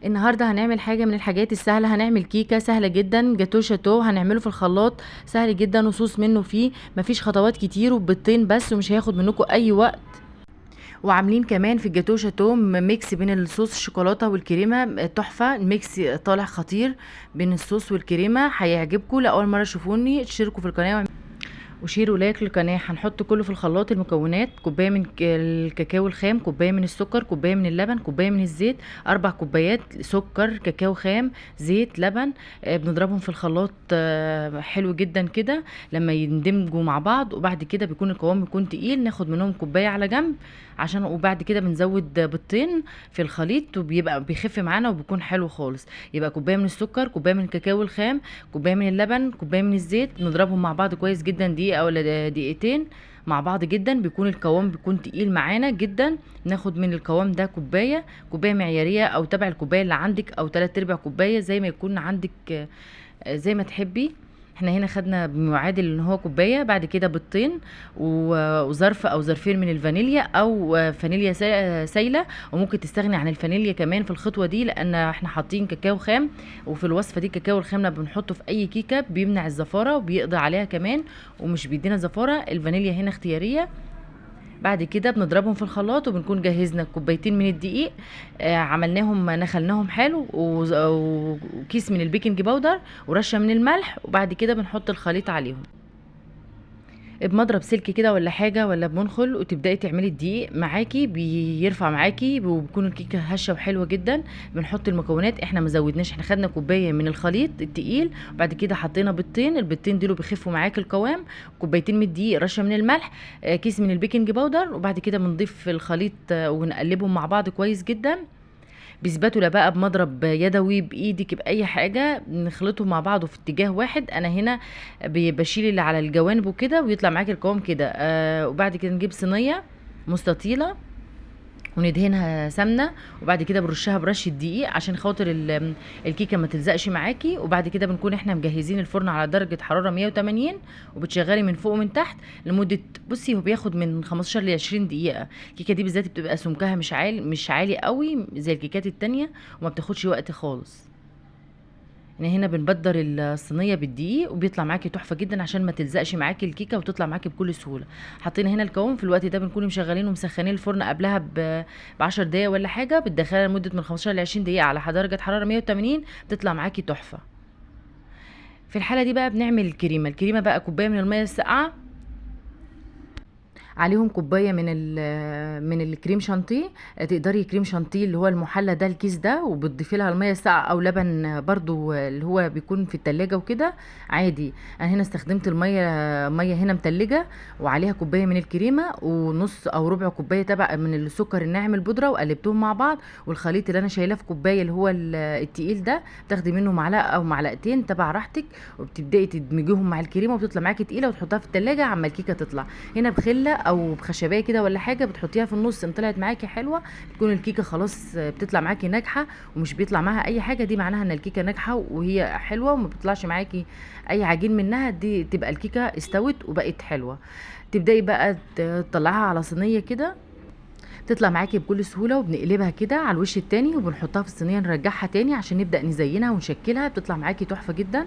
النهارده هنعمل حاجة من الحاجات السهلة، هنعمل كيكة سهلة جدا، جاتو شاتو، هنعمله في الخلاط سهل جدا وصوص منه فيه، مفيش خطوات كتير وبيضتين بس ومش هياخد منكم اي وقت. وعاملين كمان في الجاتو شاتو mix بين الصوص الشوكولاتة والكريمه، تحفة، ال mix طالع خطير بين الصوص والكريمه، هيعجبكم. لاول مرة تشوفوني اشتركوا في القناة وشيروا like للقناة. هنحط كله في الخلاط المكونات: كوباية من الكاكاو الخام، كوباية من السكر، كوباية من اللبن، كوباية من الزيت، 4 كوبايات سكر، كاكاو خام، زيت، لبن. بنضربهم في الخلاط، حلو جدا كده لما يندمجوا مع بعض. وبعد كده بيكون القوام بيكون تقيل، ناخد منهم كوباية على جنب عشان، وبعد كده بنزود بيضتين في الخليط وبيبقى بيخف معانا وبيكون حلو خالص. يبقى كوباية من السكر، كوباية من الكاكاو الخام، كوباية من اللبن، كوباية من الزيت، نضربهم مع بعض كويس جدا دقيقة ولا دقيقتين مع بعض جدا، بيكون القوام بيكون تقيل معانا جدا. ناخد من القوام ده كوباية، كوباية معياريه او تبع الكوباية اللي عندك، او 3/4 كوباية زي ما يكون عندك، زي ما تحبي. احنا هنا خدنا بمعادل ان هو كوباية. بعد كده بيضتين وظرف او ظرفين من الفانيليا او فانيليا سايله، وممكن تستغني عن الفانيليا كمان في الخطوة دي لان احنا حاطين كاكاو خام، وفي الوصفة دي الكاكاو الخام لما بنحطه في اي كيكة بيمنع الزفاره وبيقضي عليها كمان ومش بيدينا زفاره. الفانيليا هنا اختيارية. بعد كده بنضربهم في الخلاط، وبنكون جهزنا كوبايتين من الدقيق، عملناهم نخلناهم حلو، وكيس من ال baking powder ورشه من الملح، وبعد كده بنحط الخليط عليهم بمضرب سلك كده ولا حاجة ولا بمنخل، وتبداي تعملي الدقيق معاكي، بيرفع معاكي وبيكون الكيكه هشه وحلوه جدا. بنحط المكونات، احنا ما زودناش، احنا خدنا كوباية من الخليط التقيل، وبعد كده حطينا بيضتين، البيضتين دول بيخفوا معاكي القوام، كوبايتين من الدقيق، رشه من الملح، كيس من ال baking powder، وبعد كده بنضيف الخليط، ونقلبهم مع بعض كويس جدا. بسباتولا بقى، بمضرب يدوي، بايدك، باي حاجة، نخلطهم مع بعض في اتجاه واحد. انا هنا بشيل اللي على الجوانب وكده، ويطلع معاكي القوام كده. وبعد كده نجيب صينية مستطيله وندهنها سمنه، وبعد كده برشها برشه دقيق عشان خاطر الكيكه ما تلزقش معاكي. وبعد كده بنكون احنا مجهزين الفرن على درجه حرارة 180، وبتشغلي من فوق ومن تحت لمدة، بصي هو بياخد من 15 ل 20 دقيقة. الكيكه دي بالذات بتبقى سمكها مش عالي قوي زي الكيكات التانية، وما بتاخدش وقت خالص. يعني هنا بنبدر الصينية بالدقيق وبيطلع معاكي تحفة جدا عشان ما تلزقش معاكي الكيكه وتطلع معاكي بكل سهولة. حاطين هنا القوام في الوقت ده بنكون مشغلين ومسخنين الفرن قبلها ب10 دقايق ولا حاجة، بتدخلها لمدة من 15 ل 20 دقيقة على درجه حرارة 180، بتطلع معاكي تحفة. في الحالة دي بقى بنعمل الكريمة. الكريمة بقى كوباية من المية الساقعه، عليهم كوباية من الكريم شانتيه، تقدري كريم شانتيه اللي هو المحلى ده الكيس ده، وبتضيفي لها المية الساقعه او لبن برضو اللي هو بيكون في التلاجة وكده عادي. انا هنا استخدمت المية، مية هنا متلجه وعليها كوباية من الكريمة ونص او ربع كوباية تبع من السكر الناعم البودره، وقلبتهم مع بعض. والخليط اللي انا شايلاه في كوباية اللي هو التقيل ده بتاخدي منه معلقه او معلقتين تبع راحتك، وبتبداي تدمجيهم مع الكريمة وبتطلع معاكي تقيلة، وتحطها في التلاجة عما الكيكه تطلع. هنا بخله او بخشبيه كده ولا حاجة بتحطيها في النص، ان طلعت معاكي حلوة بتكون الكيكه خلاص بتطلع معاكي ناجحة ومش بيطلع معاها اي حاجة. دي معناها ان الكيكه ناجحة وهي حلوة وما بيطلعش معاكي اي عجين منها، دي تبقى الكيكه استوت وبقت حلوة. تبداي بقى تطلعها على صينية كده، تطلع معاكي بكل سهولة، وبنقلبها كده على الوش التاني وبنحطها في الصينية، نرجعها تاني عشان نبدا نزينها ونشكلها، بتطلع معاكي تحفة جدا.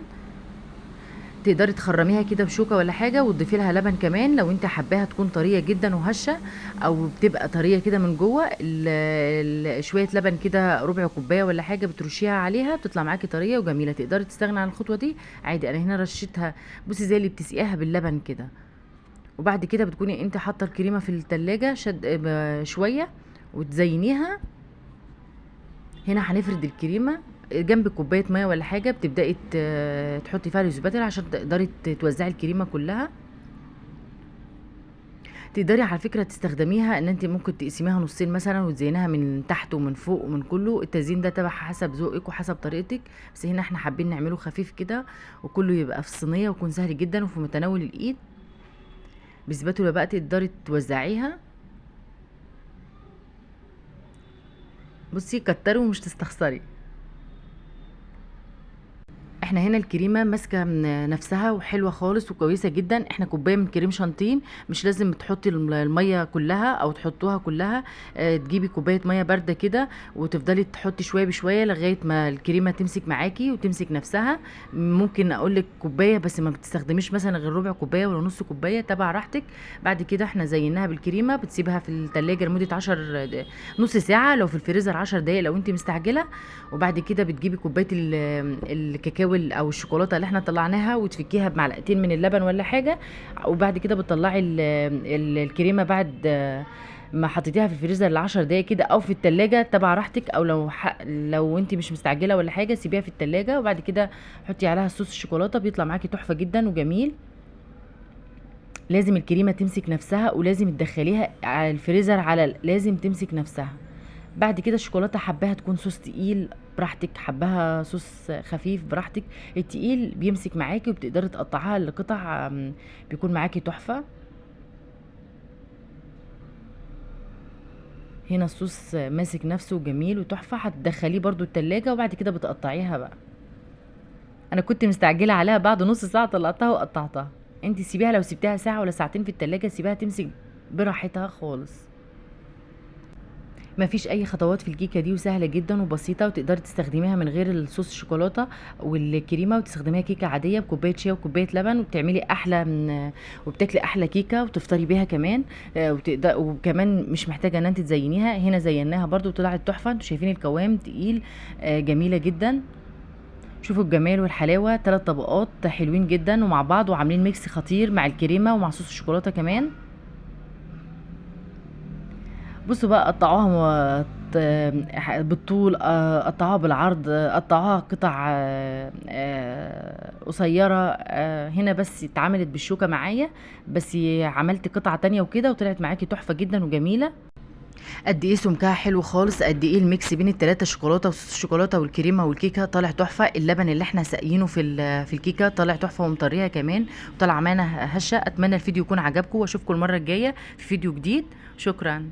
تقدري تخرميها كده بشوكة ولا حاجة، وتضيفي لها لبن كمان لو انت حباها تكون طرية جدا وهشه، او بتبقى طرية كده من جوه. شوية لبن كده ربع كوباية ولا حاجة بترشيها عليها، بتطلع معاكي طرية وجميلة. تقدري تستغني عن الخطوة دي عادي. انا هنا رشيتها بصي زي اللي بتسقيها باللبن كده. وبعد كده بتكوني انت حاطه الكريمة في التلاجة شد شوية وتزينيها. هنا هنفرد الكريمة جنب كوباية مية ولا حاجة، بتبداي تحطي فيها السباتل عشان تقدري توزعي الكريمة كلها. تقدري على فكرة تستخدميها ان انت ممكن تقسميها نصين مثلا وتزينها من تحت ومن فوق ومن كله. التزيين ده تبع حسب ذوقك وحسب طريقتك، بس هنا احنا حابين نعمله خفيف كده وكله يبقى في الصينية ويكون سهل جدا وفي متناول الايد. بسباتولا بقى تقدري توزعيها. بصي كتري ومش تستخسري. احنا هنا الكريمة ماسكه من نفسها وحلوه خالص وكويسة جدا. احنا كوباية من كريم شانتيه، مش لازم تحطي المية كلها او تحطوها كلها، تجيبي كوباية مية باردة كده وتفضلي تحطي شوية بشوية لغاية ما الكريمة تمسك معاكي وتمسك نفسها. ممكن اقولك كوباية بس ما بتستخدميش مثلا غير ربع كوباية ولا نص كوباية، تبع راحتك. بعد كده احنا زيناها بالكريمه، بتسيبها في التلاجة لمدة نص ساعة، لو في الفريزر 10 دقايق لو انت مستعجلة. وبعد كده بتجيبي كوباية الكاكاو او الشوكولاتة اللي احنا طلعناها وتفكيها بمعلقتين من اللبن ولا حاجة. وبعد كده بتطلعي الكريمة بعد ما حطيتيها في الفريزر ل10 دقايق كده او في التلاجة تبع راحتك، او لو انت مش مستعجلة ولا حاجة سيبيها في التلاجة. وبعد كده حطي عليها صوص الشوكولاتة، بيطلع معاكي تحفة جدا وجميل. لازم الكريمة تمسك نفسها ولازم تدخليها على الفريزر، لازم تمسك نفسها. بعد كده الشوكولاتة حباها تكون صوص تقيل براحتك، حباها صوص خفيف براحتك. التقيل بيمسك معاكي وبتقدري تقطعيها لقطع، بيكون معاكي تحفة. هنا الصوص ماسك نفسه جميل وتحفه. هتدخليه برضو التلاجة وبعد كده بتقطعيها بقى. انا كنت مستعجلة عليها، بعد نص ساعة طلعتها وقطعتها. انت سيبيها، لو سبتها ساعة ولا ساعتين في التلاجة سيبيها تمسك براحتها خالص. مفيش اي خطوات في الكيكه دي، وسهلة جدا وبسيطة، وتقدري تستخدميها من غير الصوص الشوكولاتة والكريمه، وتستخدميها كيكة عادية بكوبايه شاي وكوبايه لبن، وبتعملي احلى من، وبتاكلي احلى كيكة وتفطري بيها كمان. وكمان مش محتاجه ان انت تزينيها. هنا زيناها برضو وطلعت تحفة. انتوا شايفين القوام تقيل، جميلة جدا. شوفوا الجمال والحلاوه، 3 طبقات حلوين جدا ومع بعض، وعاملين mix خطير مع الكريمة ومع صوص الشوكولاتة كمان. بصوا بقى، قطعوها بالطول، قطعوها بالعرض، قطعوها قطع، قصيرة. هنا بس اتعملت بالشوكة معايا، بس عملت قطعة تانية وكده، وطلعت معاكي تحفة جدا وجميلة. قد ايه سمكها حلو خالص، قد ايه ال mix بين التلاتة، شوكولاتة وصوص الشوكولاتة والكريمه والكيكه، طالع تحفة. اللبن اللي احنا ساقيينه في الكيكه طالع تحفة ومطريها كمان، وطالع معانا هشه. اتمنى الفيديو يكون عجبكم، واشوفكم المرة الجاية في فيديو جديد. شكرا.